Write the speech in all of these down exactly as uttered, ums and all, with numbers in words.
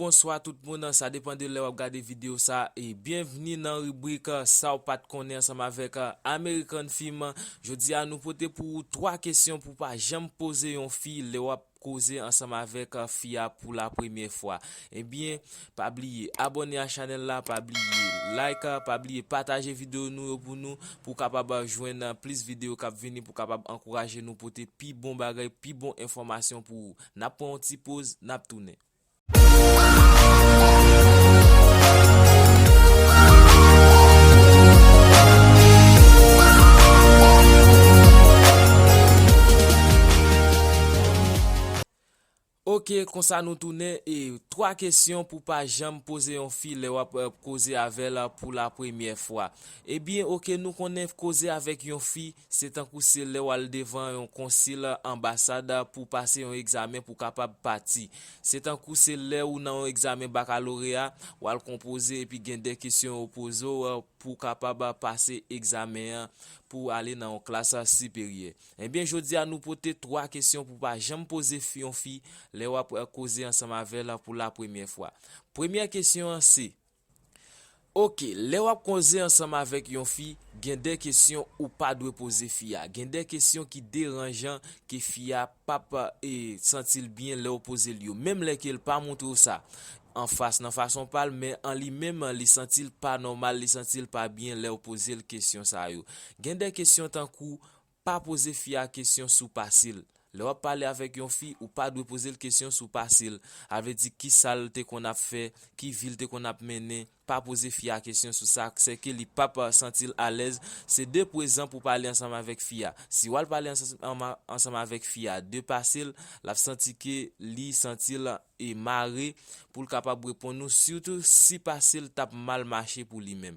Bonswa tout moun, sa depann de lè w ap gade videyo sa, e byenvni nan ribrik Sa w pa t konnen ansanm avèk American Film. Jodi a nou pote pou ou twa kesyon pou w pa janm poze yon fi lè w ap koze ansanm avèk fi a pou la premyè fwa. Ebyen, pa bliye abòne a chanèl la, pa bliye like, pa bliye pataje videyo nou yo pou nou, pou w kapab jwenn plis videyo k ap vini, pou w kapab ankouraje nou pote pi bon bagay, pi bon enfòmasyon pou ou. N ap pran yon ti poz, n ap tounen. Oke, konsa nou tounen, e twa kesyon pou pa janm poze yon fi lè w ap, eh, koze avè l pou la premyè fwa. Ebyen, oke, nou konnen koze avèk yon fi, se tankou se lè w al devan yon konsil, anbasad, pou pase yon egzamen pou kapab pati. Se tankou se lè ou nan yon egzamen bakaloreya, w al konpoze epi gen de kesyon yo poze w, eh, pou kapab pase egzamen an, pou ale nan yon klas siperyè. Ebyen, jodi a nou pote twa kesyon pou pa janm poze fi, yon fi lè w ap, eh, koze ansanm avè l pou la premyè fwa. Premyè kesyon an se, oke, lè w ap koze ansanm avèk yon fi, gen de kesyon ou pa dwe poze fi a. Gen de kesyon ki deranjan ke fi a p ap, eh, santi l byen lè w poze l yo. Menm lè ke l pa montre w sa anfas nan fason pa l, men an li menm, li santi l pa nòmal, li santi l pa byen lè w poze l kesyon sa yo. Gen de kesyon tankou, pa poze fi a kesyon sou pase l. Lè w ap pale avèk yon fi, ou pa dwe poze l kesyon sou pase l. A vle di, ki sa l te konn ap fè, ki vi l te konn ap mennen. Pa poze fi a kesyon sou sa, sèke li p ap santi l alèz. Se de prezan pou pale ansanm avèk fi a. Si w al pale ansanm, ansanm avèk fi a de pase l, l ap santi ke li santi l e mare pou l kapab reponn ou, sitou si pase l t ap mal mache pou li menm.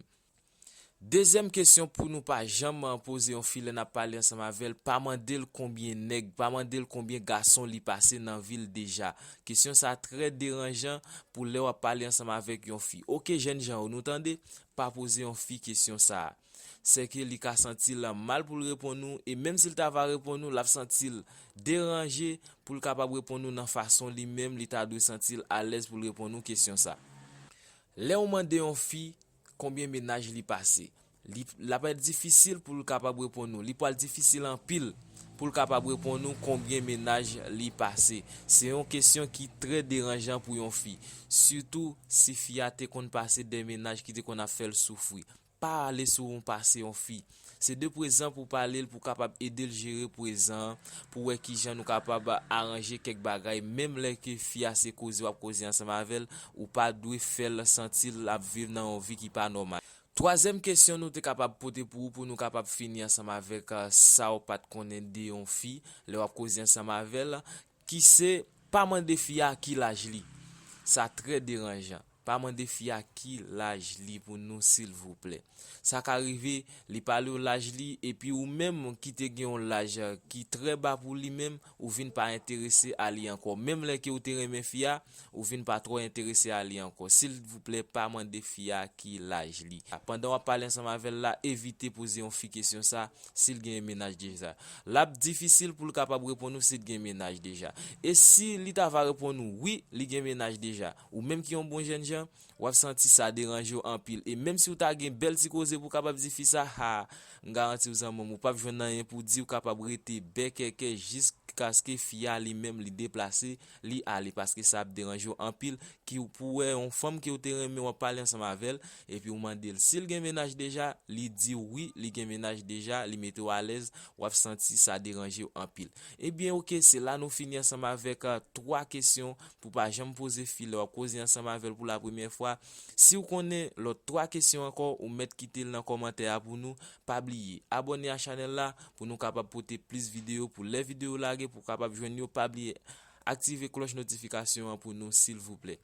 Dezyèm kesyon pou nou pa janm poze yon fi lè n ap pale ansanm avè l, pa mande l konbyen nèg, pa mande l konbyen gason li pase nan vi l deja. Kesyon sa a trè deranjan pou lè w ap pale ansanm avèk yon fi. Oke, jènjan yo, nou tande, pa poze yon fi kesyon sa a. Sèke li ka santi l mal pou l reponn ou, e menm si l ta va reponn ou, l ap santi l deranje pou l kapab reponn ou nan fason li menm, li ta dwe santi l alèz pou l reponn ou kesyon sa. Lè w mande yon fi konbyen mennaj li pase, li, l ap difisil pou l kapab reponn ou. Li pral difisil anpil pou l kapab reponn ou konbyen mennaj li pase. Se yon kesyon ki trè deranjan pou yon fi, sitou si fi a te konn pase de mennaj ki te konn ap fè l soufri. Pa ale sou yon pase yon fi. Se de prezan pou pale l, pou kapab ede l jere prezan an, pou wè kijan nou kapab aranje kèk bagay, menm lè ke fi a se koze w ap koze ansanm avè l, ou pa dwe fè l santi l ap viv nan yon vi ki pa nòmal. Twazyèm kesyon nou te kapab pote pou ou, pou nou kapab fini ansanm avèk, eh, sa w pa t konnen de yon fi, lè w ap koze ansanm avè l, ki se, pa mande fi a ki laj li. Sa trè deranjan. Pa mande fi a ki laj li pou nou, silvouplè. Sa ka rive, li pale w laj li, epi ou menm ki te gen yon laj, eh, ki trè ba pou li menm, ou vin pa enterese a li ankò. Menm lè ke ou te renmen fi a, ou vin pa twò enterese a li ankò. Silvouplè, pa mande fi a ki laj li. Pandan w ap pale ansanm avè l la, evite poze yon fi kesyon sa, si l genyen mennaj deja. L ap difisil pou l kapab reponn ou si l gen mennaj deja. E si li ta va reponn ou, wi, li gen mennaj deja, ou menm ki yon bon jènjan, w ap santi sa deranje w anpil. E menm si w ta gen bèl ti koze pou w kapab di fi sa, ha, m garanti w zanmi m, ou p ap jwenn anyen pou w di, w kapab rete bèkèkè jiskaske fi a li menm li deplase, li ale, paske sa ap deranje w anpil, ki w pou wè yon fanm ke w te renmen, w ap pale ansanm avè l, epi w mande l si l gen mennaj deja, li di w wi, li gen mennaj deja, li mete w alèz, w ap santi sa deranje w anpil. Ebyen, oke, se la nou fini ansanm avèk, eh, twa kesyon pou pa janm poze fi lè w ap koze ansanm avè l pou la premyè fwa. Si w konnen lòt twa kesyon ankò, ou mèt kite l nan kòmantè a pou nou. Pa bliye abòne a chanèl la pou nou kapab pote plis videyo, pou lè videyo lage, pou w kapab jwenn yo. Pa bliye aktive klòch notifikasyon an pou nou, silvouplè.